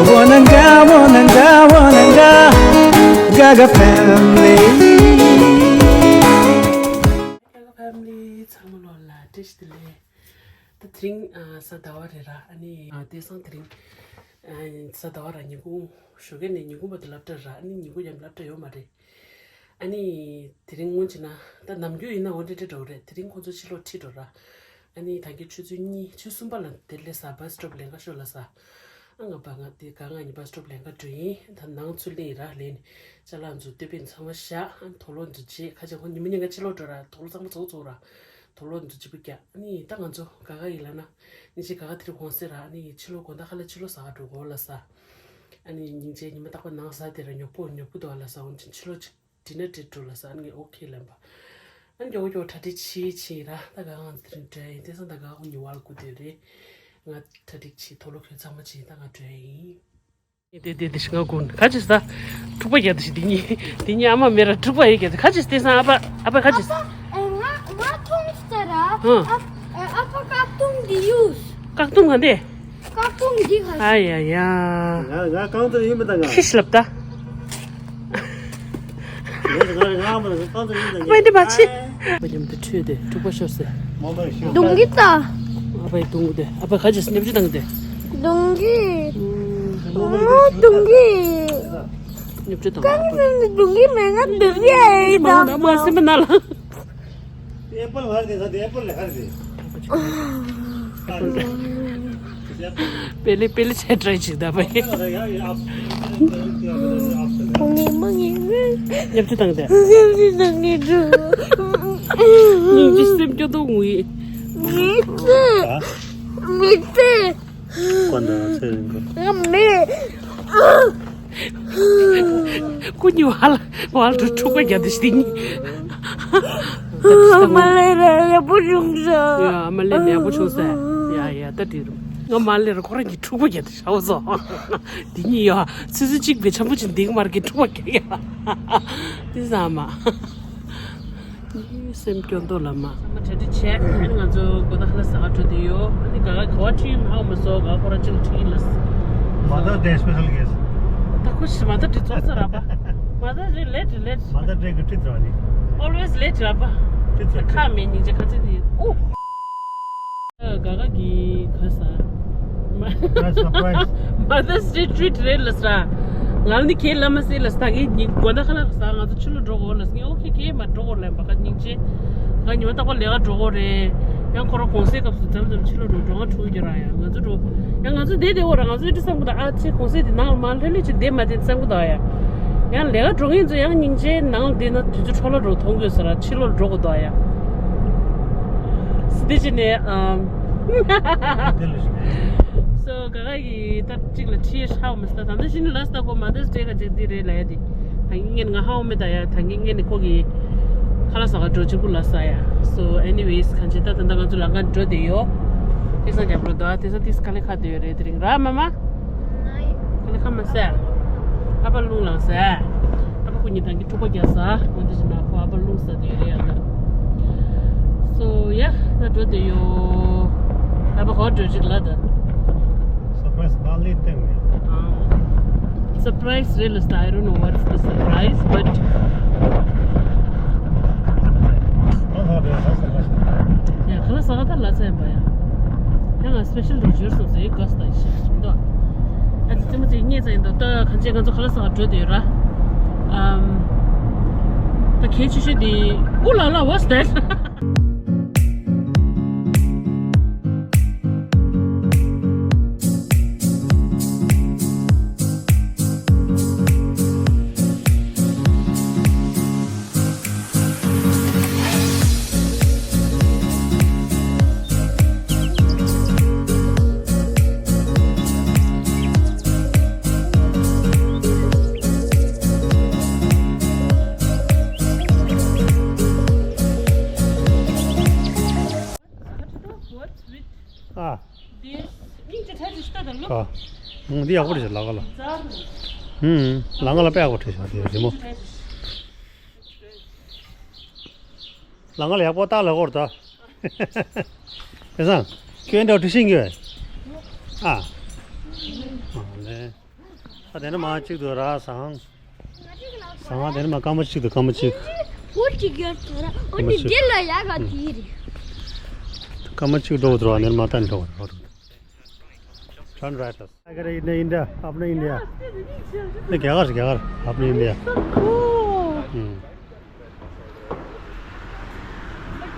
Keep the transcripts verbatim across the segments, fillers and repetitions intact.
Wananga, wananga, wananga, Gaga family. Gaga family ཚང་མ་ལོ་ལ་བཀྲ་ཤིས་བདེ་ལེགས། ད་དེ་རིང་ཨ་གཟའ་ཟླ་བ་རེད་ར། ཨ་ནི་ཨ་དེང་སང་དེ་རིང་ཨ་གཟའ་ཟླ་བ་ར། ཉིན་གུང་ཞོགས་ཀས་ནས་ཉིན་གུང་བར་དུ་སློབ་གྲྭ་ར། ཨ་ནི་ཉིན་གུང་ཡང་སློབ་གྲྭ་ཡོད་མ་རེད། ཨ་ནི་དེ་རིང་སྔོན་ཅིག་ན་ད་ནམ་རྒྱུན་ཡིན་ན་འོ་འདྲ་འདྲ་འགྲོ་གི་རེད། དེ་རིང་ཁོང་ཚོ་ཕྱི་ལོགས་ཁྲིད་འགྲོ་ར། ཨ་ནི་ད་གིན་ཆུ་ཚོད་གཉིས་ཆུ་ཚོད་གསུམ་པ་ལ་དེ་སླེབས་ས། བྷ་སི་སི་ཊོབ་ལེན་ག་ཤོག་ལབ་ས། ཨ་ང་པ་ང་དེ་ག་ང་གཉིས་བྷ་སི་སི་ཊོབ་ལེན་ག་འགྲོ་ཡིན། ད་ནང་ཚུར་སླེབས་ཡིན་ར། སླེབས་ནས་ཅ་ལག་ཚོ་སྟོད་པའི་ཚང་མ་བཞག་ཨ་ནི་དུག་ལོག་ཚོ་བརྗེས། ཁ་ཆེ་ཁོང་ཉི་མ་ཉིན་ག་ཕྱི་ལོགས་འགྲོ་ར། དུག་ལོག་ཚང་མ་ཚོ་ཚོ་ར། དུག་ལོག་ཚོ་བརྗེ་པོ་རྒྱག་ཨ་ནི་ད་ང་ཚོ་ག་ག་ཡིན་ལབ་ན། ཉིན་ཅིག་ག་ག་དེ་རིང་དགོང་ཟས་ར། ཨ་ནི་ཕྱི་ལོགས་དགོང་དག་ཁ་ལག་ཕྱི་ལོགས་ཟ་ག་འགྲོ་དགོས་ལབ་ས། ཨ་ནི་སྙིང་རྗེ། ཉི་མ་རྟག་པར་ནང་ཟ་དེ་ར་ཉོབ་པོ་ཉོབ་པོ་འདུག་ཨ་ལབ་ས། འོན་ཀྱང་ཕྱི་ལོགས་ཅིག་ཌི་ནར་སྤྲད་འགྲོ་ལབ་ས། ཨ་ནི་ངས་ཨོ་ཁེ་ལབ་པ། ཨ་ནི་མགྱོགས་མགྱོགས་གྲ་སྒྲིག་བྱེད་བྱེད་ར། ད་ག་ང་ཚོ་དེ་རིང་འགྲོ་ཡིན། དེང་སང་ད་ག་ཁོ་གཉིས་བར་སྐུ་དེ་རེད། ང་གྲ་སྒྲིག་བྱེད། དུག་ལོག་ཁྱོད་ཚང་མ་བྱེད། ད་ང་འགྲོ་ཡིན། དེ་དེ་དེ་ཞིག་ང་དགོངས་ག་ཅི་ས། འཁྲུག་པ་རྒྱག་དེ་ཞིག་དེ་གཉིས་དེ་གཉིས་ཨ་མ་མེད་ར་འཁྲུག་པ་ཡེ་རྒྱག་དེ་ག་ཅི་ས། དེང་སང་ཨ་ཕ་ཨ་ཕ་ག་ཅི་ས། ཨ་ཕ་ཨེ་ང་ང་མཐོང་ས་ར། ཧང་། ཨ་ཨ་ཕ་བཀག་སྡོམ་འདི་ཡུས། བཀག་སྡོམ་ག་འདི། བཀག་སྡོམ་འདི་ག་ཨ་ཡ་ཡ། ང་ང་རྐང་ཐང་ཡིན་མི་ད་ང་། ཁྱི་ཞིག་ལབ་ད། ང་ང་ང་མ་རྐང་ཐང་ཡིན་ད་ང་། ཨ་ཕ་འདི་མ་ཕྱི། ཨ་ཕ་མཉམ་དུ་ཁྲུས་ཏེ་འཁྲུག་པ་ཤོར་ཟེར། མོ་མོ་ཤོར། རྡུང་གི་ད། ཨ་ཕ་ཡི་རྡུང་གི་དེ། ཨ་ཕ་ག་ཅི་ས་ཉབ་ཆུ་བཏང་གི་དེ། རྡུང་གི། མོ་རྡུང་གི། ཉབ་ཆུ་བཏང་གི། རྡུང་གི་མེད་ན་རྡུང་གི་ཨེ་ད། མ་སེམས་པ་ན་ལ། ཨེ་པལ་ཧར་དེ་ས་དེ་ཨེ་པལ་ལས་ཧར་དེ། པེ་ལེ་པེ་ལེ་ཆེ་ཏྲའི་ཅིག་ད་པ་ཡེ། ཁོང་ངི་མ་ངི་ངི། ཉབ་ཆུ་བཏང་དེ། ཉབ་ཆུ་བཏང་ངི་འགྲོ། ཉབ་ཆུ་སེམས་སྐྱོ་དོ་ངུ་ཡི། མི་ཚེ། མི་ཚེ། ཀོན་ད་ཚེ་རིང་གོ། ང་མེད། ཁོ་གཉིས་བ་ལ་བ་ལ་འཁྲུག་པ་རྒྱག་དེ་ཞིག་གཉིས། ཨ་མ་ལེ་ར་ཡག་པོ་བྱུང་ས། ཡ་ཨ་མ་ལེ་ཡག་པོ་བྱུང་ས། ཡ་ཡ་ད་དེ་རུ་ང་མ་ལེ་ར་ཁོ་རང་གི་འཁྲུག་པ་རྒྱག་དེ་ཤའོ་སོ། དེ་གཉིས་ཡ་ཚུལ་ཚུལ་གཅིག་པའི་འཆམ་པོ་ཅིག་འདིག་མར་གི་འཁྲུག་པ་རྒྱག་ཡ། དེ་ས་མ། སེམས་སྐྱོ་མདོག་ལ་མ། ཚང་མ་གྲ་སྒྲིག་བྱས། ཨ་ནི་ང་ཚོ་དགོང་དག་ཁ་ལག་ཟ་ག་འགྲོ་དུས་ཡོད། ཨ་ནི་ག་ག་ག་བ་ཁྲིད་ཡིན་ཧ་གོ་མ་སོང་། ག་ག་ཁོ་རང་གཅིག་ལ་ཁྲིད་ཡིན་ལ། Mother's Day special guest. ད་ཁོ་ཞི་མ་ད་འདྲི་ཚོགས་ས་ར་པ། Mother's Day late late. Mother's Day གི་ཁྲིད་ཚོགས་ནི། Always late ར་པ། ཁྲིད་ཚོགས། ཁ་མེད་སྙིང་རྗེ་ཁ་ཚིག་དེ། ཨོ། ག་ག་གི་ག་ས། Surprise, surprise. Mother's Day treat རེད་ལ་ས། ང་ནི་ཁས་ལ་མ་སེ་ལ་ས། ད་གི་ཉིན་དགོང་དག་ཁ་ལག་ས་ང་ཚོ་ཕྱི་ལོགས་འགྲོ་གོ་ལ་ས། ངས་ཨོ་ཁེ་ཁེ་མ་འགྲོ་གོ་ལ་ཡིན་པ་ག་སྙིང་རྗེ། ང་ཉི་མ་རྟག་པར་ལས་ཀ་འགྲོ་གོ་རེད། ཡང་ཁོ་རང་གུང་སེང་སྐབས་སུ་མཚམས་མཚམས་ཕྱི་ལོགས་འགྲོ་འགྲོ་ང་འཁྲུག་རྒྱུ་ར་ཡ། ང་ཚོ་འགྲོ་ཡང་ང་ཚོ་བསྡད་བསྡད་འོ་ར། ང་ཚོ་འདི་བསམ་གི་འདུག་ཨ་ཙི་གུང་སེང་དེ་ནང་ལ་མ་ལྷོད་ལྷོད་ཅིག་བསྡད་མ་བསྡད་བསམ་གི་འདུག་ཡ། ཡང་ལས་ཀ་འགྲོ་མཁན་ཚོ་ཡང་སྙིང་རྗེ། ནང་ལ་བསྡད་ན་དུས་ཚོད་འཕྲོ་བརླག་འགྲོ་མཐོང་གི་ཡོད་ས་ར། ཕྱི་ལོགས་འགྲོ་དགོས་འདུག་ཡ། སི་ཏི་ཅི་ནས་ཨམ། དེ་ལ་ཞིག་སོ་ག་ག་ཡི་ད་གཅིག་ལ་ཁྲིད་ཧ་མ་སྟ། ད་ལྟ་ཤི་ནི་ལ་སྟ་གོ། Mother's Day ག་ཅིག་འདི་རེད་ལ་ཡ་དེ། ད་ངས་ང་ཧ་མེད་ད་ཡ། ད་ངས་ངས་ནི་ཁོ་གི་ཁ་ལག་ཟ་ག་འགྲོ་གཅིག་པུ་ལ་ས་ཡ། So anyways གང་ཅི་ད་ད་ལྟ་ང་ཚོ་ལམ་ཁ་འགྲོ་བསྡད་ཡོད། དེ་སང་རྒྱབ་ལོ་ད་དེ་ས་དེ་ས་ག་ལེ་ཁ་བསྡད་ཡོད་རེད་དེ་རིང་ར་མ་མ། ཁ་ལེ་ཁ་མ་ཟེར། ཨ་ཕ་རླུང་ལངས་ཟེར། ཨ་ཕ་ཁོ་གཉིས་ད་གི་འཁྲུག་པ་རྒྱག་ས། འོ་དེ་བཞིན་ན་ཁོ་ཨ་ཕ་རླུང་ཟ་དེ་རེད་ཨ་ད། So yeah ད་འགྲོ་དེ་ཡོད། ཨ་ཕ་ཁོ་འགྲོ་ཅིག་ལ་ད། Surprise party དེ་མེད། Surprise རེད་ལ་ས། I don't know what's the surprise but ཡ་ཁ་ལག་ཟ་ག་ད་ལ་ཚ་ཡིན་པ་ཡ། ཡ་ང་སི་པེ་ཤལ་རེ་འབྱོར་སོང་ཟེར་གོ་ས་ད་ཤི་འདུག་ཨ་ཙི་ཙི་མོ་ཙི་ངེད་ཚ་ཡིན་འདུག་ད་གང་ཅི་ང་ཚོ་ཁ་ལག་ཟ་ག་འགྲོ་དེ་ཡོད་ར། ཨམ། ད་གལ་ཆེ་ཤོས་དེ། Ooh la la, what's that? ཨ། ཨ། འདི་ཡག་པོ་རེད་ལ་ག་ལ། ཧུམ། ལ་ག་ལ་དཔེ་ཡག་པོ་བྲིས་ཤག་དེ་རི་མོ། ལ་ག་ལ་ཡག་པོ་ལྟ་ལ་གོར་ད། ཨེ་སང་། ཁྱོད་འདྲ་བྲིས་ཤིང་གི། ཨ། ཨ་ལེ། ད་དེ་ནས་མར་གཅིག་ཏུ་ར་ཟངས། ཟངས་དེ་ནས་མར་སྐར་མ་གཅིག་ཏུ་སྐར་མ་གཅིག་འོ་གཅིག་ཡོད་ད་ར། འོ་ནི་འདི་ལ་ཡག་ག་དེ་རེད། སྐར་མ་གཅིག་འགྲོ་བ་དུ་ར་ནས་མར་ད་འགྲོ་བ་དུ་ར། Turn right. Tiger in India, अपने इंडिया। नहीं, क्या कर, क्या कर, अपने इंडिया। हम्म।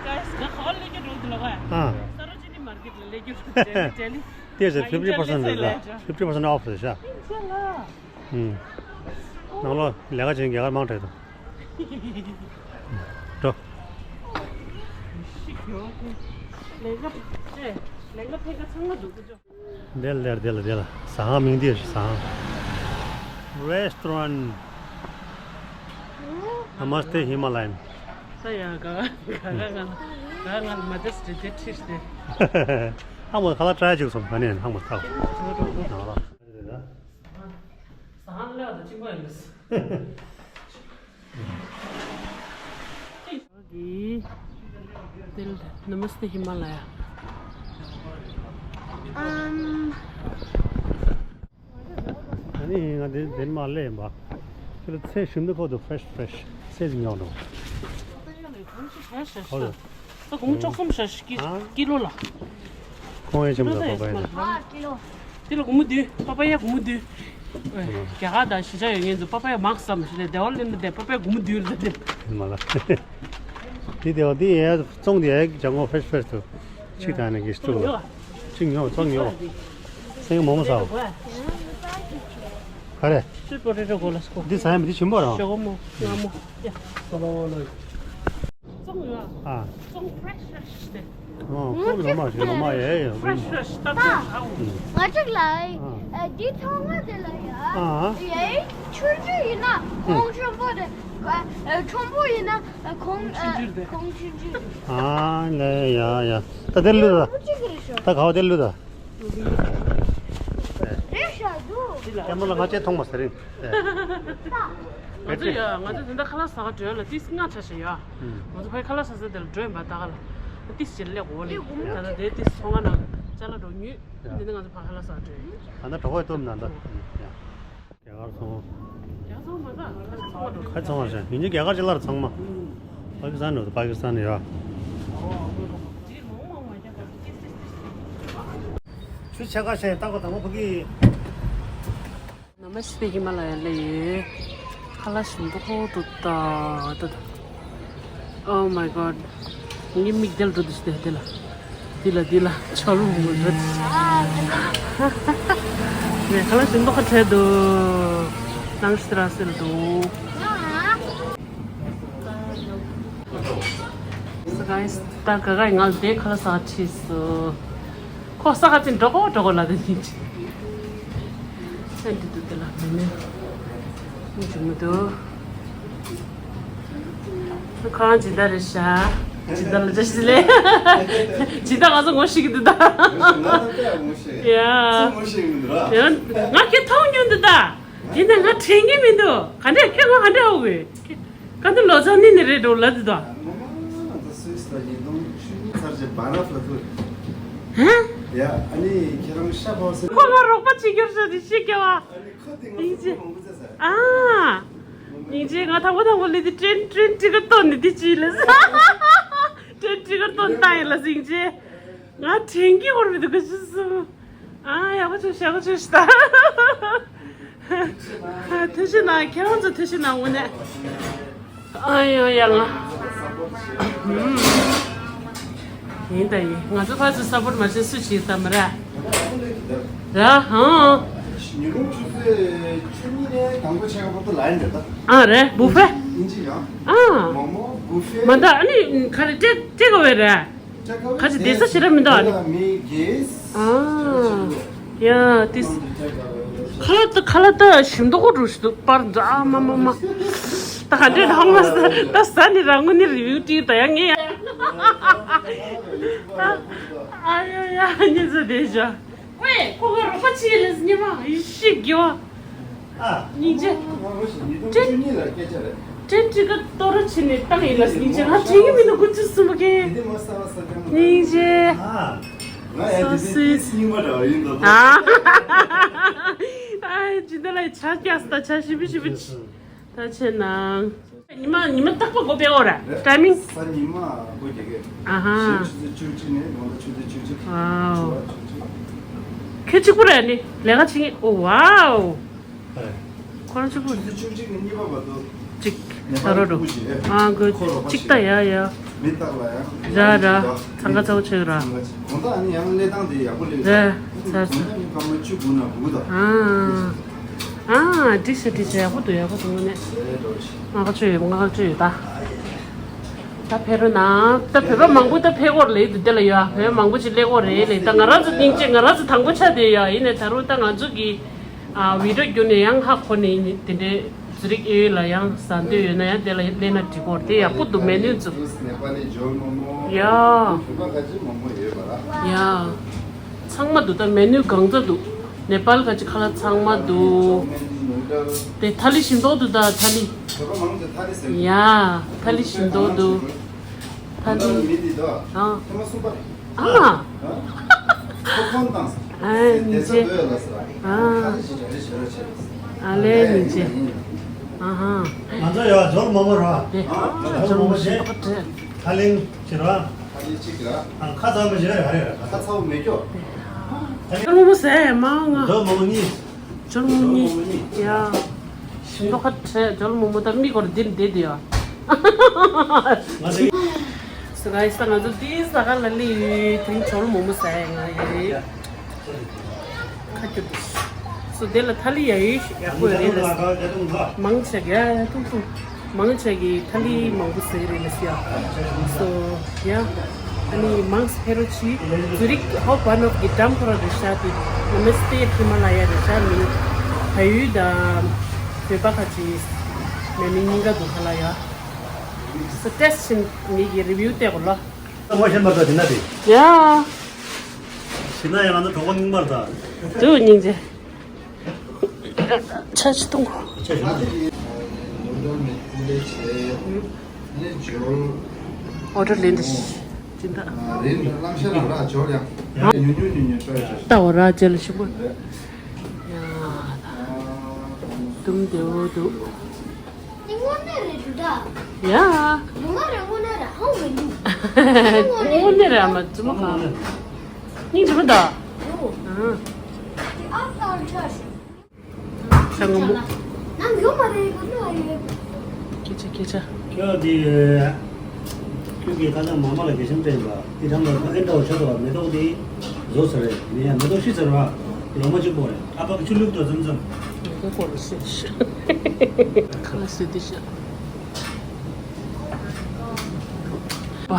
गाइस, का हॉल लेके रोड लगा है। हाँ। सरोजिनी मार्केट लेके रोड चली, चली। तेज है, fifty percent है, fifty percent off है, शा। हम्म। नलो, लेगा चेंज, क्या कर मांग रहे तो। तो। लेगा, ए, लेगा फेंका छंगा दो कुछ। དེ་ལ་དེ་ལ་དེ་ལ་དེ་ལ་ཟངས་མིང་དེ་ཟངས། Restaurant Namaste Himalayan། ས་ཡ་ག་ག་ག་ག་ང་ལ་མ་དེ་སི་དེ་ཁྲིས་ཏེ། ཧང་མོ་ཁ་ལག་try བྱུག་སོང་ག་ནས་ཧང་མོ་ཐག་ཟངས་ལ་དུ་ཅི་མ་ཡིན། ནམ་སྟེ་ཧི་མ་ལ་ཡ། ཨམ། ཨ་ནི་ང་འདི་འདིར་མ་སླེབས་ཡིན་པ། ཁྱོད་ཚེ་ཞིམ་དུ་ཁོ་ཐུ་fresh fresh ཚེ་ཟིན་ཡོང་འགྲོ། ཧོ་ལ། ད་གུང་བཅུ་གསུམ་ཤ་ཤ་ཀི་ཀི་ལོ་ལ། ཁོང་ཡང་ཆེན་པོ་ལ་པ་པ་ཡིན། ཨ་ཀི་ལོ། དེ་ལ་སྒོར་མོ་བདུན། པ་པ་ཡ་སྒོར་མོ་བདུན། རྒྱ་གར་དང་གཞིས་ཆགས་ཡོད་མཁན་ཚོ་པ་པ་ཡ་མང་ཙམ་ཞིག་ལས་བདེ་བ་ལེན་ན་བདེ། པ་པ་ཡ་སྒོར་མོ་བདུན་ལ་བདེ། མ་ལ། དེ་བདེ་བ་དེ་ཡ་བཙོང་དེ་ཡ་ཇ་ངོ་ཕེ་ཕེ་ཏུ་ཆིག་དང་ནི་གི་སྟུག་ལ། ཆིག་ཉོ་བཙོང་ཉོ། སེང་མོ་མོ་ཟ། ག་རེ། སུས་པོ་ཏེ་ཊོ་གོ་ལ་སྐོ། འདི་ཟ་ཡ་མི་འདི་ཆེན་པོ་རང་། ཞོག་མོ་ང་མོ་ཡ། བཙོང་ཡོད་ཨ། ཨ། བཙོང་fresh fresh་དེ། ཨོ་ཁོ་ལོ་མ་ཞིག་ལོ་མ་ཡ་ཡ། Fresh fresh་ད་ད་ཨ། ང་ཅིག་ལ་ཨ། འདི་ཐོག་མ་དེ་ལ་ཡ། ཨ། ཡ་ཆུང་ཆུང་ཡིན་ན་ཁོང་ཆེན་པོ་དེ། ཁྲོན་པོ་ཡིན་ན་ཁོང་ཁོང་ཆུང་ཆུང་དེ། ཁོང་ཆུང་ཆུང་དེ། ཨ་ལེ་ཡ་ཡ། ད་དེ་ལུས་ད། ད་ག་བ་དེ་ལུས་ད། རེད་ཤག་འདུག་ཀེ་མ་ལ་ང་ཅེ་མཐོང་མ་ཟེར་རིང་། ང་ཚོ་ཡ་ང་ཚོ་དེ་འདྲ་ཁ་ལག་ཟ་ག་འགྲོ་ཡ་ལ་ཏིས་ལྔ་ཆ་ཞིག་ཡ། ང་ཚོ་ཕའི་ཁ་ལག་ཟ་ས་དེ་ལ་འགྲོ་ཡིན་པ་ད་ག་ལ་ཏིས་ཅེ་ལ་ལེགས་འོ་ལེ། ད་ལྟ་དེ་ཏིས་ཚོང་ཁང་ནང་ཅ་ལག་འགྲོ་ཉུལ། འདི་ནི་ང་ཚོ་ཕ་ཁ་ལག་ཟ་འགྲོ་ཡིན། ད་ལྟ་གྲོགས་པོའི་སྟོབས་ན་ད། རྒྱ་གར་ཚོང་། རྒྱ་གར་ཚོང་མ་ཟ་ང་ཚོ་ཚོང་བ་འགྲོ། ཁ་ཚོང་བ་ཟ་ཡིན་གྱི་རྒྱ་གར་ཅི་ལར་ཚང་མ། པ་ཀི་སི་ཐན་འགྲོ་པ་ཀི་སི་ཐན་ཡ། ཆུ་ཆ་ག་ཤ་ཡི་ཏག་པ་དང་པོ་ཕ་གི། ནམ་སྟེ་ཧི་མ་ལ་ཡ་ལ་ཡོད། ཁ་ལག་ཞིམ་པོ་ཁོ་ཐུག་ད་ད་ད། Oh my god. ངའི་མིག་དལ་འགྲོ་འདུག་སྟེ་དེ་ལ། དེ་ལ་དེ་ལ་ཆོ་རུ་མོ་འགྲོ་འདུག་ངས་ཁ་ལག་ཞིམ་པོ་ཁ་བྲལ་འདུག་ནང་ཤི་ར་སེལ་འདུག Guys, ད་ག་ག་ཡི་ང་ལ་དེ་ཁ་ལག་ཟ་ཁྲིད་སོ། ཁོ་ས་ཁ་ཅིག་འགྲོ་གོ་འགྲོ་གོ་ལ་དེ་ཉིད་ཅིག་ཨེ་འདི་འདུག་དེ་ལ་མེ་མེ། མི་འཇུག་མི་འདུག་ཁོ་རང་ཇི་ལྟར་རེད་ཤག་ཇི་ལྟར་ལ་ཅི་ཞིག་ལས། ཇི་ལྟར་ང་ཚོ་ངོ་ཤེས་ཀྱི་འདུག་ད། ཡ། ཡ། ང་ཁྱེད་མཐོང་མྱོང་འདུག་ད། ཡིན་ན་ང་དྲན་གྱི་མི་འདུག་ག་འདྲ་ཁྱོད་ང་ག་འདྲ་འོ་གི། ག་འདི་ལོ་ཙཱ་ནི་ནི་རེད་འགྲོ་ལ་འདི་དང་། ང་ཚོ་སུད་སི་ལ་ཉིས་སྟོང་བཅུ་གཉིས་ཚར་རྗེས་བཱ་རབ་ལ་ཐུག་ཧ། ཡ་ཨ་ནི་ཁྱེད་རང་ཤ་ཕོ་སེ། ཁོ་ང་རོགས་པ་བྱེད་རྒྱུར་བྱ་དེ་ཤེས་ཀྱི་བ། ཨ་ནི་ཁོ་དེ་ང་ཚོ་མང་པོ་ཚ་ས། ཨ། སྙིང་རྗེ། ང་དང་པོ་དང་པོ་ལི་དེ་ཀྲེན་ཀྲེན་ཀྲི་ཀར་ཏོན་ནི་དེ་ཅི་ལ་ས། ཀྲེན་ཀྲི་ཀར་ཏོན་ཏང་ཡིན་ལ་སྙིང་རྗེ། ང་དྲན་གྱི་འོར་མི་འདུག་ག་ཅི་སུ། ཨ་ཡག་པོ་བྱུང་ཡག་པོ་བྱུང་ཤི་ད། ཐུགས་རྗེ་གནང་། ཁྱེད་རང་ཚོ་ཐུགས་རྗེ་གནང་། དངོས་གནས། ཨ་ཡོ་ཡ་ང་། ཡིན་ད་ཡིན། ང་ཚོ་ཕར་ཚུར་སཔོར་མ་བྱེད་སུ་བྱེད་ད་མ་ར། ར་ཧང་། ཉི་ཧོང་ཆུ་ཚོད་བཅུ་གཉིས་ནས་དང་པོ་ཆེ་བ་བར་དུ་ལ་ཡིན་རེད་ད། ཨ་རེད་བུ་ཕེ། ཨིན་ཇི་ཡང་། ཨ། མོ་མོ་བུ་ཕེ། མ་ད་ཨ་ནི་ག་རེ་ཏྲེ་ཏྲེ་ག་བེ་ར། ཁ་ཅིག་བསྡད་ས་ཞེ་དྲག་མི་འདུག་ཨ་ནི། ཨ། ཡ་དེ། ཁ་ལག་ད་ཁ་ལག་ད་ཞིམ་མདོག་ཁོ་འགྲོ་ཞིག་འདུག་པར་འདུག་ཨ་མ་མ་མ། ད་ག་འདྲས་དང་མ་ཟ་ད་ཟ་ནི་རང་ངོ་ནི་རི་བིའུ་ཏི་ད་ཡ་ངེ་ཡ། ཨ་ཡ་ཡ་ཉེ་ཟ་བསྡད་ཤག་ཝེ་ཁོ་ག་རོགས་པ་བྱེད་ལས་ཉེ་མ་ཡི་ཤི་དགེ་བ། ཨ། སྙིང་རྗེ། ཏྲེན་ཏྲི་ག་ཏོ་ར་ཕྱི་ནས་བཏང་ཡིན་ལ་སྙིང་རྗེ། ང་དྲན་གྱི་མི་འདུག་ཁོ་ཚོ་གསུམ་པོ་ཁེ། སྙིང་རྗེ། So sweet. ཨ། ཨ་ཇི་འདི་ལ་ཇ་རྒྱགས་ད་ཇ་ཞིབ་པི་ཞིབ་པི། ད་ཆེ་ན། ཉི་མ་ཉི་མ་རྟག་པ་སྒོ་ཕྱེ་དགོས་ར། ཊའི་མིང་། གཟའ་ཉི་མ་སྒོ་རྒྱག་གི། ཨ་ཧ། གཞན་ཆུ་ཚོད་བཅུ་གཅིག་ནས་དགོང་དག་ཆུ་ཚོད་བཅུ་གཅིག་ཝའོ། ཆུ་ཚོད་བཅུ་གཅིག་ཁྱོད་གཅིག་པུ་རེད་ནི་ལས་ཀ་བྱེད་ངེས། ཨོ་ཝའོ། ཁོ་རང་གཅིག་པུ། ཆུ་ཚོད་བཅུ་གཅིག་ནས་གཉིས་པ་བར་དུ། གཅིག་ནེ་པ་ལི་ད་རོ་རུ། ཕྲུ་གུ་ཅིག་ཨ་ཁོ་ཁོ་རོགས་པ་གཅིག་ད་བྱེད་ཡ་ཡ། མི་རྟག་ལ་ཡང་། ར་ར། འཚང་ཁ་ཚ་བོ་ཆེ་ར། དགོང་དག་ནི་ཡང་གནས་སྟངས་དེ་ཡག་པོ་ལས། ར། ཚ་ཚ། དགོང་དག་ནི་སྐར་མ་བཅུ་དགུ་ན་དགུ་དང་། ཨ། ཨ། འགྲིག་ཤག་འགྲིག་ཤག་ཡག་པོ་འདུག་ཡག་པོ་འདུག་ངོ་ནས། ང་ཁ་ཆོས་ཡོད་ང་ཁ་ཆོས་ཡོད་ད། ད་ཕེབས་རོགས་གནང་། ད་བོད་པ་མང་པོ་ད་ཕེབས་སྐོར་ལས་འདི་དེ་ལ་ཡོད་ཨ། བོད་པ་མང་པོ་ཅིག་སླེབས་སྐོར་རེད་ལས། ད་ང་རང་ཚོ་སྙིང་རྗེ་ང་རང་ཚོ་དང་པོ་ཆགས་བསྡད་ཡོད། ཡིན་ནའི་ད་རུང་ད་ང་ཚོ་གི་ཨ་བི་ཌིའོ་བརྒྱུད་ནས་ཡང་ཧ་གོ་ནས་དེ་འདྲའི་ཛུ་རིག་ཨེ་ཡོད་ལ་ཡང་ཟ་འདོད་ཡོད་ན་ཡང་དེ་ལ་སླེབས་ན་འགྲིག་གོ་དེ་ཡག་པོ་འདུག་མེ་ནུ་ཚོ། ནེ་པ་ལི་ཇོལ་མོ་མོ། ཡ། བོད་པ་ཁ་ཅིག་མང་པོ་ཡོད་པ་ར། ཡ། ཚང་མ་འདུག་ད་མེ་ནུ་གང་ཚ་འདུག་ནེ་པཱལ་ཁ་ཅིག་ཁ་ལག་ཚང་མ་འདུག་དེ་ཐ་ལི་ཞིམ་མདོག་འདུག་ད་ཐ་ལི། བོད་པ་མང་ཆེ་ཐ་ལི་ཟེར། ཡ། ཐ་ལི་ཞིམ་མདོག་འདུག་ཐ་ལི། མི་འདི་དོ། ཨ། ཐེངས་མ་གསུམ་པ་རེད། ཨ། ཨ། ཁོ་ཁོང་དང་། ཨ། སྡེ་ཚན་སྡོད་ལ་ཟེར། ཨ། ཁ་ལས་ཞིག་རེ་རེ་བྱེད་རོགས་བྱེད། ཨ་ལས་ཉིན་བྱེད། ཨ་ཧ། ང་ཚོ་ཡ་ཇོལ་མོ་མོ་ར། ཨ། ཇོལ་མོ་མོ་བྱེད། ཁ་ལེང་བྱེད་ར། ཁ་ལེང་གཅིག་ར། ཨ་ཁ་ཚ་མོ་བྱེད་ར་རེ་ར། ཁ་ཚ་བོ་མེད་ཀྱོ། ཇོལ་མོ་མོ་ཟེར་མ་ང་། ཇོལ་མོ་མོ་གཉིས། ཇོལ་མོ་མོ་གཉིས། ཡ། ཞིམ་མདོག་ཁ་བྲལ་ཇོལ་མོ་མོ་དང་མིག་སྐོར་འདིར་བསྡད་དེ་ཡ། ང་ཚོ། སུ་ག་ཡི་ས་ང་ཚོ་དེའི་ས་ག་ལ་ལི་ཡོད་དེ་རིང་ཇོལ་མོ་མོ་ཟ་ཡ་ང་ཡོད། ཁ་སྐྱོ་དུ། སུ་དེ་ལ་ཐ་ལི་ཡ་ཡོད་ཡག་པོ་ཡོད་རེད་ལ། མང་ཆེ་གི་ཡ་ཡ་ཐུང་ཐུང་། མང་ཆེ་གི་ཐ་ལི་མང་པོ་ཟེར་རེད་ལ་སི་ཡ། སོ་ཡ། ཨ་ནི་མང་སྤེ་རོ་ཆི་ཛུ་རིག་ཧོབ་བ་ནོབ་ཀྱི་འགྲམ་ཁོ་ར་རེ་ཤ་དེ་ནམ་སྟེ་ཧི་མ་ལ་ཡ་རེ་ཤ་མིན། བལ་ཡུལ་དང་བོད་པ་ཁ་ཆི་མེ་མི་གཉིས་ཀ་འདུག་ཁ་ལ་ཡ། སོ་ཏེ་སི་ཊི་ཕྱིན་མི་གི་རི་བིའུ་སྟེ་གོ་ལ། ངོ་ཤེས་མ་ཐག་དེ་ན་དེ། ཡ། ཤི་ན་ཡང་ང་ཚོ་གྲོགས་པོ་རྙིང་པར་ད། དུ་སྙིང་རྗེ། ཆ་ཆི་གཏོང་གོ། ཆ་ཆི་གཏོང་གོ། ཨོ་ཏོ་ལེན་དེ་ཅི་འདྲ། ལྟ་བ་ར་ཅེ་ལ་ཤི་པོ། ཡ། དུམ་དེ་འོ་དུ། དངོས་གནས་རེད་འདུག་ད། ཡ། ལུང་བ་རེད་དངོས་གནས་རེད་ཧང་མི་འདུག་དངོས་གནས་རེད་ཨ་མ་བཙུན་མ་གང་། སྙིང་རྗེ་མོ་ད། ཡོ། ཨ། ཨ་ལྟར་ཆ་ཞིག་ཤ་སྔོན་པོ། ནམ་ཡོད་མ་རེད་ཁོ་ནོ་ཡོད། སྐད་ཆ་སྐད་ཆ། ཁྱོད་དེ། ཁྱོད་ཀྱིས་ཁ་སང་མ་མ་ལ་དགེ་ཞིམ་སྤྲད་པ་དེ་ཐང་ལ་ཨེ་འདྲ་བ་ཆགས་འདུག་མེ་ཏོག་དེ་བཟོ་ཟེར་རེད། མེ་ཡ་མེ་ཏོག་ཤི་ཟེར་བ་ལོ་མ་གཅིག་པོ་རེད། ཨ་ཕ་གི་ཆུ་བླུགས་དང་ཙམ་ཙམ། མེ་ཏོག་སྐོར་ལ་ཤི་ཤི། ཁ་ལ་ཟེར་དེ་ཤི། པ་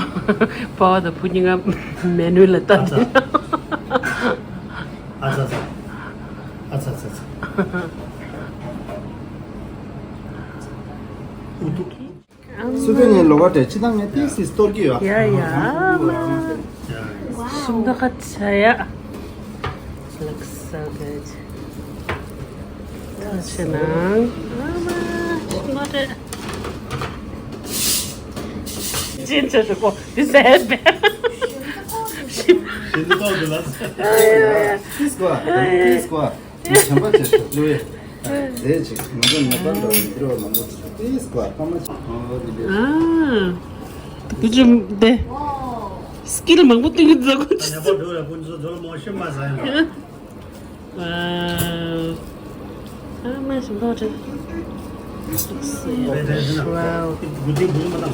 པ་བ་དང་བུ་གཉིས་ཀ་མེ་ནུ་ལ་ལྟ་དེ། ཨ་ཙ་ཙ། ཨ་ཙ་ཙ་ཙ། ཨུ་ཏུ། སུ་དེ་ནས་ལོ་ག་དྲ་ཅི་དང་ངས་ཏིས་སི་སྟོར་གི་ཡོད། ཡ་ཡ། ཤིང་ཏོག་ཁ་ཆ་ཡ། Looks so good. ཐུགས་རྗེ་གནང་། ཨ་མ་ཤིང་ཏོག་དྲ། ཅན་ཆ་ཞུ་གོ། This is headband. ཤིང་ཏོག་དེ་ལ། ཏིས་གོ། ཏིས་གོ། ངས་བྱམས་པ་བྱས་ཤོག་ལོས། རེད་ཅིག་ང་ཚོ་ནེ་པཱལ་འདྲ་བའི་འདིར་བ་མང་པོ་ཅིག་ཏིས་གོ་ཨ་མ་ཅིག་ཨོ་དེ་འདྲས། ཨ། དེ་ཅི་དེ། སི་ཀིལ་མང་པོ་སྟོན་གི་འཛོལ་གོ་ཅི། ནེ་པཱལ་འགྲོ་ར་ཁོ་ཚོ་འཛོལ་མོ་ཤི་མ་ཟ་ཡ། ཝའོ། ཨ་མ་ཞིམ་པོ་རེད། ཝའོ། ཝུ་དེ་བུ་མ་དང་།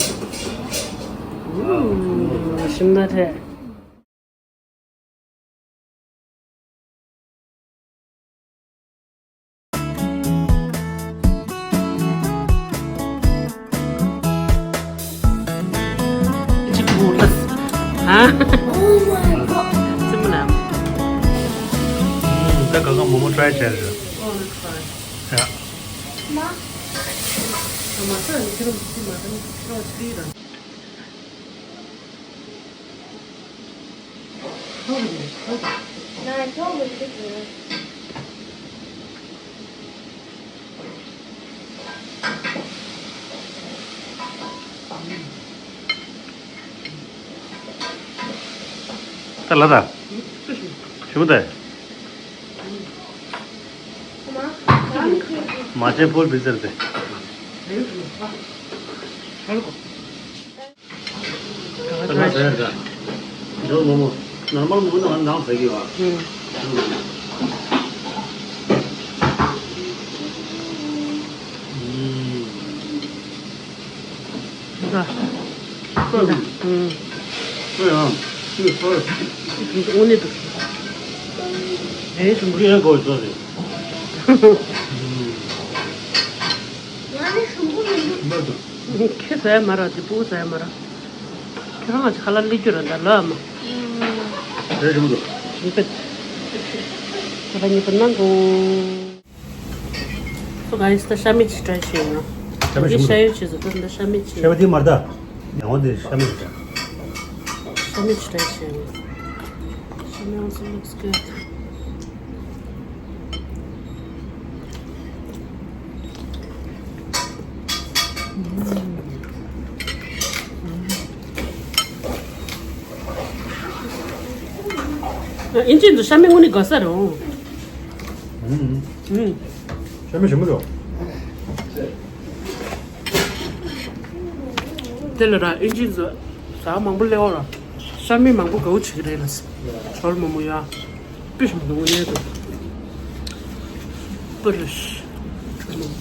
ཨུ། ཞིམ་པོ་རེད། ཅི་བུ་ལ། ཧ། Oh my god. ཙི་མ་ལ། ད་ག་ག་མོ་མོ་ཊ་རའི་བྱས་རེད། Oh, it's fine. ཡ། མ། མ་ས་ནི་ཁྱེད་རང་ཅི་མ་ད་ནི་ཁྱེད་རང་ཅི་རང་། ད་ལ་ད། ཞི་མོ་ད། མ་བྱས་ཕོལ་བི་ཟེར་ཏེ། ཁ་ལག་ཟ་ཡ་དགའ། འཇོར་མོག་མོག་ནོར་མལ་མོག་མོག་ནང་ནང་ཟ་གི་བ། ཨུམ། ཨུམ། ཨུམ། དངོས་གནས་འདུག་རེད་ཞུ་འདུག་ཡང་གོ་ཚོད་རེད། ཁྱེད་ཟ་ཡ་མ་ར་དེ་སྤུ་གུ་ཟ་ཡ་མ་ར། ཁྱེད་རང་ང་ཚོ་ཁ་ལག་སླེབས་རྒྱུ་ར་འདྲ་ལོ་ཨ་མ། རེད་ཞུ་འདུག་ཁ་ལག་གཉིས་པ་གནང་དགོས། So guys, ད་ཤ་མེད་ཅིག་try བྱེད་ཡོང་། ཤ་མེད་ཞིམ་པོ་འདུག་ཤ་ཡོད་ཆེ་ཟེར་ད་ད་ཤ་མེད་ཆེ། ཤ་མེད་དེ་མར་ད། ཡང་བ་དེ་ཤ་མེད་རེད། ཤ་མེད་ཅིག་try བྱེད་ཡོང་། ཤ་མེད་also looks good. ཨིན་ཇི་ཚོ་ཤ་མེད་དངོས་གནས་དགའ་ས་རེད་འོང་། ཨུམ། ཤ་མེད་ཞིམ་པོ་འདུག་དེ་ལ་ར་ཨིན་ཇི་ཚོ་ཟ་མང་པོ་སླེབས་འོང་ར། ཤ་མེད་མང་པོ་དགའ་བོ་བྱེད་ཀྱི་རེད་ལ། ཇོར་མོག་མོག་ཡ། དཔེ་ཞིམ་པོ་འདུག་དངོས་གནས་འདུག་པུ་རེ་ཤ་མོག་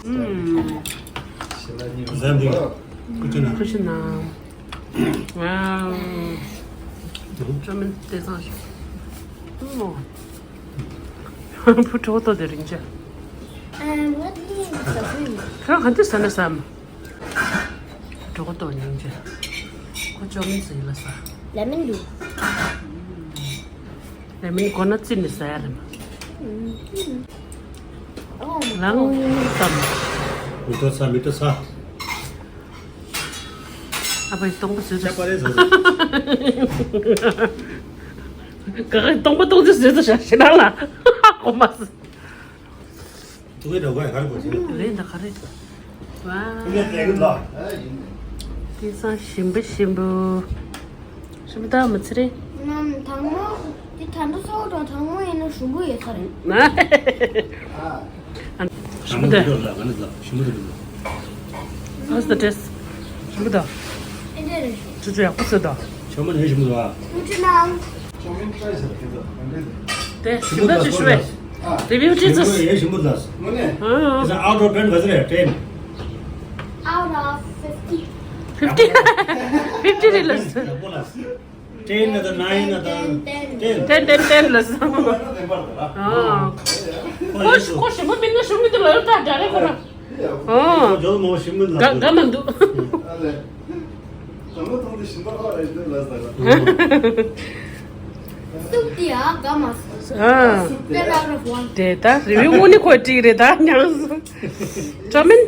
ཨུམ། ཟམ་དེ་ཀུ་ཅི་ན། ཀུ་ཅི་ན། ཝའོ། ཅོ་མིན་དེ་ཚང་ཞིག་ཨོ། བུ་གྲོགས་ཏོ་དེ་རིང་ཅི། ཨ། what is the food? ཁྱོད་ག་འདི་ཟ་ན་བསམ། གྲོགས་ཏོ་སྙིང་རྗེ། ཁོ་ཅོ་མིན་ཟེར་ལ་ས། ལེ་མོན་འདུག་ལེ་མོན་གོ་ན་རྩི་ནས་ཟ་ཡ་རེད་མ། ཨོ། ལང་ཙམ། མི་ཏོ་ཚ་མི་ཏོ་ཚ། ཨ་ཕའི་སྟོང་པ་བཟོས་ཚར། ཁྱད་པར་རེད་བཟོས་ཚར། ག་གི་སྟོང་པ་སྟོང་ཅི་བཟོས་ཚར་ཤ་ཞེ་ནང་ལ། གོ་མ་སི། ཐུག་གི་འགྲོ་ག་ག་རེ་གོ་ཆེ་ལ། ལེན་ད་ག་རེ། ཝ། ཐུག་གི་རེ་གི་ལ། དེང་སང་ཞིམ་པོ་ཞིམ་པོ། ཞིམ་པོ་ད་མི་ཚེ་རེད། ནམ་དང་མོ། དེ་ད་འགྲོ་སོ་དང་དང་མོ་ཡིན་ན་ཞིམ་པོ་ཡོད་ས་རེད། ཞིམ་པོ་ད། How's the taste? ཞིམ་པོ་ད། ཅུ་ཅུ་ཡག་པོ་བཟོས་ད། ཆོ་མ་ནས་ཞིམ་པོ་འདུག་ཨ། དེ་ཞིམ་པོ་ཅིག་ཞུ་བས། Review ཞིམ་པོ་Jesus. ཞིམ་པོ་ལ། It's an out of ten ག་ཚོད་རེད། ten. Out of fifty. fifty. fifty རེད་ལ། ཡག་པོ་ལ། ten ནས་དང་nine ནས་དང་ten. ten ten ten ལ། ཨ། ཁོ་ཁོ་ཞིམ་པོ་མིན་ན་ཞུ་མི་འདུག་ལ་ད་འདྲ་རེད་ཁོ་རང་། ཨོ། ཇོ་མོ་ཞིམ་མིན་ལ། དགའ་མི་འདུག་ཟུག་དེ་ཡ་དགའ་མ་སོང་། ཨ། Ten out of one. དེ་ད་review དངོས་གནས་ཁོས་བྲིས་རེད་ད་ཉང་སོང་། ཅོ་མིན།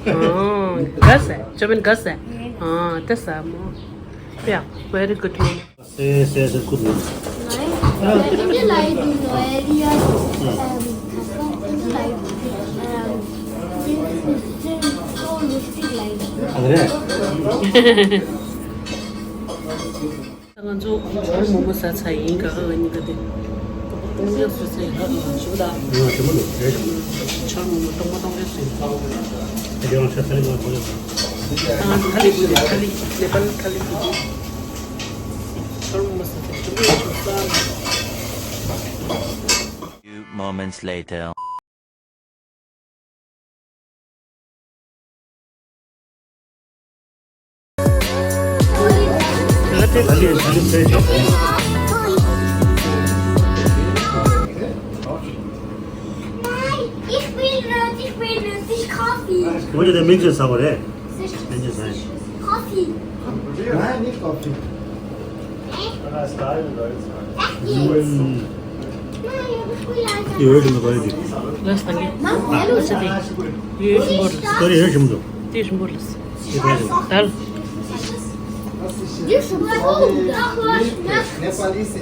ཨོ། དགའ་སེ། ཅོ་མིན་དགའ་སེ། ཨོ། དེ་ཟ་མོ། Yeah, very good mom. སེ་སེ་སེ་ཀུ་ནི། ཨ་རེ། ད་ང་ཚོ་ཇོར་མོག་མོག་ཟ་ཚར་ཡིན། ག་ག་ང་གཉིས་ཀ་དེ་སྟོང་ཉག་བཟོས་ཚར་ཡིན། ཞིམ་པོ་ད། ཨ། ཞིམ་པོ་འདུག་རེད། ཇོར་མོག་མོག་སྟོང་པ་སྟོང་རེ་བཟོས་ཡིན། ཨ་དེ་རང་ཆ་ཚ་ལི་མ་གོ་ལ། ཨ་ང་ཚོ་ཁ་ལི་བུ་དེ་ཁ་ལི་ནེ་པལ་ཁ་ལི་བུ་དེ། ཇོར་མོག་མོག་ཟ་ཚར་ཞིམ་པོ་ཡོད་ཆོག་ས། Few moments later. Ich will, ich will, ich will Kaffee. Wo ist der Minze sauer, ey? Minze sein. Kaffee. Nein, nicht Kaffee. Echt jetzt? Nein, ich will einfach. Sorry, hör schon mal. Dal. Nepalese.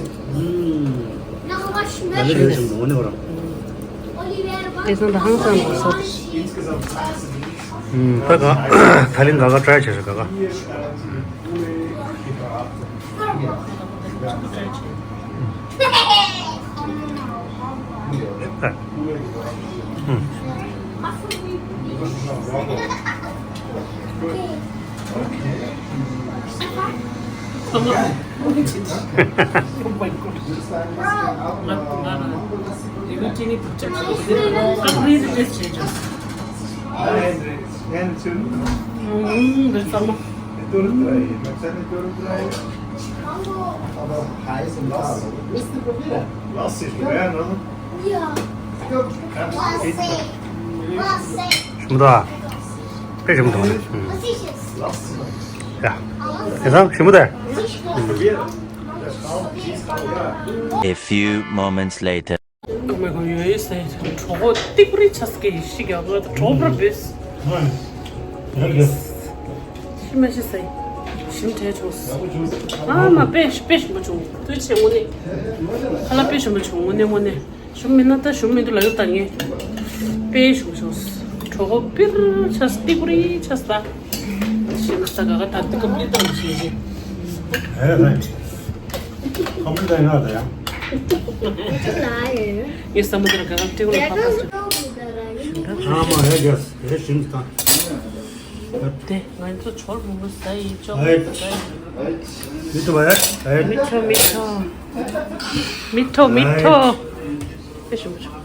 Nach was schmeckt? དེང་སང་ད་ཧང་སང་གོ་སོ། ད་ག་ད་ལིང་ག་ག་try བྱེད་ཤག་ག་ག། ཞིམ་པོ་འདུག་དཔེ་ཞིམ་པོ་འདུག་ཡ། དེང་སང་ཞིམ་པོ་འདུག A few moments later. ཨ་མའི་ཁོ་ཡོད་ཡོད་ཟེར། གྲོད་ཁོག་ཏིག་པུ་རི་ཆགས་ཀྱི་ཤི་རྒྱག་གྲོད་པར་བུས། ཤི་མ་ཤི་ཟེར། ཞིམ་དྲས་བྱུང་། ཨ་མ་དཔེ་དཔེ་ཞིམ་པོ་བྱུང་། ཐུགས་རྗེ་ཆེ། དངོས་གནས་ཁ་ལག་དཔེ་ཞིམ་པོ་བྱུང་། དངོས་གནས་དངོས་གནས། ཞུམ་མིན་ན་ད་ཞུམ་མི་འདུག་ལབ་ཡོད་ད་ངས། དཔེ་ཞིམ་པོ་བྱུང་། གྲོད་ཁོག་པིར་ཆགས། ཏིག་པུ་རི་ཆགས་ད། ཞིམ་ས་ག་ག་ད་ཏི་ཀོམ་པི་ཏི་ཏང་ཞིག་ཞིག་ཨེ་ལ། ཁོམ་པི་ཏི་ཡང་ད་ཡང་། ངས་བསམ་པ་དེར་ག་ག་ཏི་ཀོ་ལ་ཕ་ཕ་ཞིག་ཨ་མ་ཧེ་གེ་སི་ཧེ་ཞིམ་ས། དེ་ང་ཚོ་ཇོ་མོ་མོ་ཟ་ཡི། ཇོ་མོ་མོ་ཟ་ཡི། མི་ཐུབ་པ་ཡ། མི་ཐུབ་མི་ཐུབ། མི་ཐུབ་མི་ཐུབ། དཔེ་ཞིམ་པོ་བྱུང་།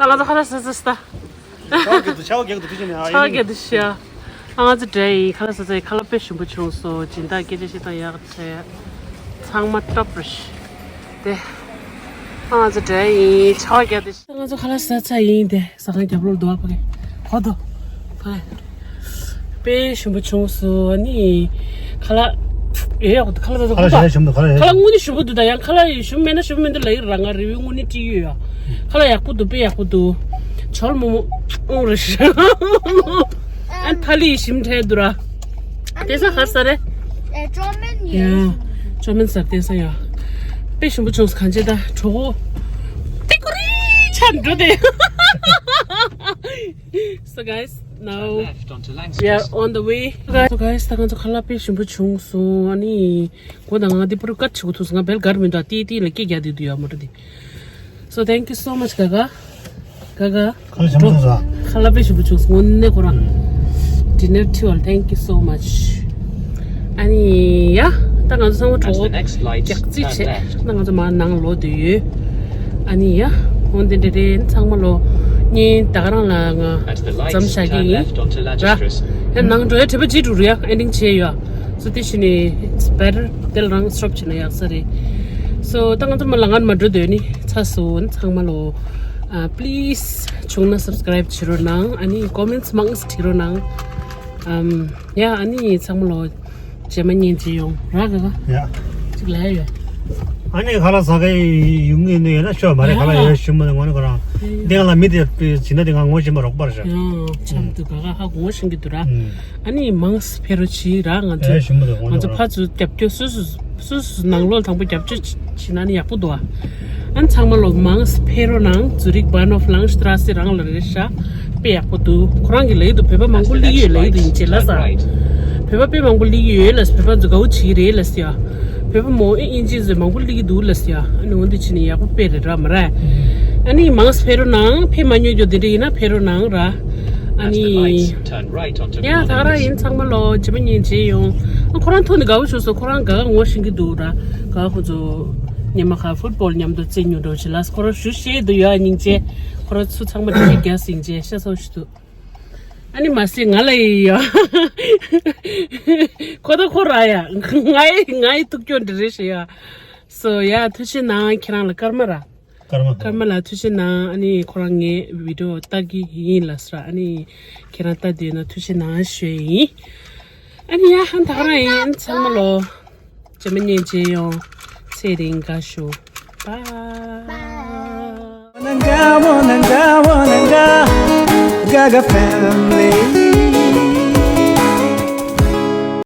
ད་ང་ཚོ་ཁ་ལག་ཟ་ཟ་ད། ཆའོ་གེག་ཏུ་ཆའོ་གེག་ཏུ་དུ་ཅི་ནས་ཨ་ཆའོ་གེག་ཏུ་ཤ། ཨ་ང་ཚོ་འདྲ་ཡིན། ཁ་ལག་ཟ་ཟ་ཡི། ཁ་ལག་དཔེ་ཞིམ་པོ་བྱུང་སོང་། སྦྱིན་བདག་སྐད་ཆ་བཤད་སྟངས་ཡག་བྱས། ཚང་མ་སྟོབས་རེད། དེ། ཨ་ང་ཚོ་འདྲ་ཡིན། ཆའོ་གེག་ཏུ་ཤ། ང་ཚོ་ཁ་ལག་ཟ་ཚར་ཡིན། དེ་ཟ་ཁང་རྒྱབ་ལོགས་འདུག་ཨ་ཕ་གི། གོ་དོ། ཕ་གི། དཔེ་ཞིམ་པོ་བྱུང་སོང་། ཨ་ནི། ཁ་ལག་ཡོད་ཡག་པོ་འདུག་ཁ་ལག་ཟ་ཟ་ཁ་ལག་ཞེ་དྲག་ཞིམ་འདུག་ཁ་ལག་ཡ། ཁ་ལག་དངོས་གནས་ཞིམ་པོ་འདུག་ད་ཡང་ཁ་ལག་ཞིམ་མེད་ན་ཞིམ་མི་འདུག་ལབ་ཡིན་ར། ང་རེ་བའི་དངོས་གནས་བྲིས་ཡོད་ཡ། ཁ་ལག་ཡག་པོ་འདུག་དཔེ་ཡག་པོ་འདུག་ཇོ་མོ་མོ་ཨུང་རེ་ཤི། ཨ་ཐ་ལི་ཞིམ་དྲགས་འདུག་ར། དེ་ས་ཧར་ས་རེད། ཨེ་ཅོ་མིན་ཡ། ཡ། ཅོ་མིན་ས་དེ་ས་ཡ། དཔེ་ཞིམ་པོ་བྱུང་སོང་། གང་བྱེད་ད་གྲོད་ཁོག་ཏི་ཀུ་རི་ཆགས་འགྲོ་དེ། So guys, now we are on the way. So guys, ད་ང་ཚོ་ཁ་ལག་དཔེ་ཞིམ་པོ་བྱུང་སོང་། ཨ་ནི། གོ་ད་ང་འདི་པུ་རུ་ཀ་ཆུ་གུ་ཐུག་སོང་། ང་བེལ་གར་མི་འདུག་ཏི་ཏི་ལ་སྐད་རྒྱག་དུས་དུ་ཡ་མོ་ཏི། So thank you so much, Gaga. Gaga. ཁ་ལག་དཔེ་ཞིམ་པོ་བྱུང་། དངོས་གནས་ཁོ་རང་། Dinner to all. Thank you so much. ཨ་ནི་ཡ། ད་ང་ཚོ་ཚང་མ་གྲོད་ཁོག་རྒྱག་རྩིས་བྱས། ད་ང་ཚོ་མར་ནང་ལོག་སྡོད་ཡོད། ཨ་ནི་ཡ། འོན་ཏེ་འདྲེ་འདྲེ་ཚང་མ་ལོ། ངས་ད་ག་རང་ལ་ང་འཛོམས་བཞག་གི་ཡིན། ར། ཡ་ནང་འགྲོ་ཡ་དྲི་བ་ཅི་འགྲོ་རེད་ཡ། ཨེན་ཌིང་བྱས་ཡོད། So དེ་བཞིན་ནི་it's better དེ་ལ་རང་སྲོབ་བྱས་ན་ཡག་ས་རེད། So ད་ང་ཚོ་མ་ལ་ངར་མ་འགྲོ་འདོད་ནི་ཚ་སོང་། ཚང་མ་ལོ། ཨ་please བྱུང་ན་subscribe བྱེད་རོགས་གནང་། ཨ་ནི་comments མང་ཙམ་བྲིས་རོགས་གནང་། ཨམ་ཡ་ཨ་ནི་ཚང་མ་ལོ། རྗེས་མ་ཉིན་གཅིག་ཡོང་ར། ག་ག་ཡ། ཅིག་ལ་ཡ་ཡོད། ཨ་ནི་ཁ་ལག་ཟ་གི་ཡོང་གི་ཡོད་ན་ཤོག་མ་རེད། ཁ་ལག་ཡ་ཡོད་ཤི་མ་རེད། ངོ་ནི་ཁོ་རང་འདི་ང་ལ་མི་དེ་བྱིན་ན་དེ་ང་ངོ་ཤེས་མ་རོགས་པར་ཤག་ཡང་ཆམ་དུ་ག་ག་ཧ་གོ་ཤེས་ཀྱི་འདུག་ར། ཨ་ནི་མང་སྤེལ་རོགས་གྱིས་ར། ང་ཚོ་ང་ཚོ་ཕར་ཚུར་རྒྱབ་སྐྱོར་སུ་སུ་སུ་སུ་ནང་ལོགས་དང་པོ་རྒྱབ་སྐྱོར་བྱེད་ན་ནི་ཡག་པོ་འདུག་ཨ་ནི་ཚང་མ་ལོ་མང་སྤེལ་རོགས་གནང་། ཛུ་རིག་Bahnhofstrasse རང་ལ་རེད་ཤག་དཔེ་ཡག་པོ་འདུག་ཁོ་རང་གིས་ལབ་ཀྱི་འདུག་བོད་པ་མང་པོ་སླེབས་ཀྱི་ཡོད་ལབ་ཀྱི་འདུག་ཡིན་གཅིག་ལ་ས། བོད་པ་དཔེ་མང་པོ་སླེབས་ཀྱི་ཡོད་ལ་ས། བོད་པ་ཚོ་དགའ་བོ་བྱེད་ཀྱི་རེད་ལ་ས་ཡ། བོད་པ་མོ་ཨེ་དབྱིན་ཇི་ཚོ་མང་པོ་སླེབས་ཀྱི་འདུག་ལ་ས་ཡ། ཨ་ནི་འོ་འདི་བྱས་ནས་ཡག་པོ་དཔེ་རེད་ར་མ་རེད། ཨ་ནི་མང་ཙམ་ཕེབས་རོགས་གནང་། ཕེབས་མ་མྱོང་རྒྱུ་དེ་འདྲ་ཡིན་ན་ཕེབས་རོགས་གནང་ར། ཨ་ནི། ཡ་ད་ག་རང་ཡིན། ཚང་མ་ལོ་རྗེས་མ་ཉིན་མཇལ་ཡོང་། ཨ་ཁོ་རང་ཐུག་ནས་དགའ་བོ་བྱུང་སོང་། ཁོ་རང་དགའ་དགའ་ངོ་ཤེས་ཀྱི་འདུག་ར། དགའ་ཁོ་ཚོ་ཉི་མ་ཁ་ཕུཊ་བོལ་མཉམ་དུ་རྩེད་མྱོང་འདྲ་བོ་ཞིག་ལ་ཁོ་རང་ཞུ་ཤེས་འདུག་ཡ། སྙིང་རྗེ། ཁོ་རང་ཚོ་ཚང་མ་དེ་འདྲ་རྒྱག་སྙིང་རྗེ་ཤ་ཚ་བོ་ཞིག་འདུག་ཨ་ནི་མ་ཟད་ང་ལ་ཡི་ཡ། ཁོ་ད་ཁོ་ར་ཡ། ང་ཡི་ང་ཡི་ཐུག་སྐྱོན་འདྲ་རེད་ཤི་ཡ། སོ་ཡ་ཐུགས་རྗེ་གནང་། ཁྱེད་རང་ལ་ཀརྨ་ར། ཀརྨ་ཀརྨ་ལ་ཐུགས་རྗེ་གནང་། ཨ་ནི་ཁོ་རང་ངའི་བི་ཌི་ཡོ་ལྟ་གི་ཡིན་ལ་ས། ཨ་ནི་ཁྱེད་རང་ལྟ་འདོད་ན་ཐུགས་རྗེ་གནང་ཞུ་ཡ་ཡིན། ཨ་ནི་ཡ་ཧན་ད་ག་རང་ཡིན། ཚང་མ་ལོ། རྗེས་མ་ཉིན་མཇལ་ཡོང་། ཚེ་རིང་དགའ་ཤོག Bye. Gaga family.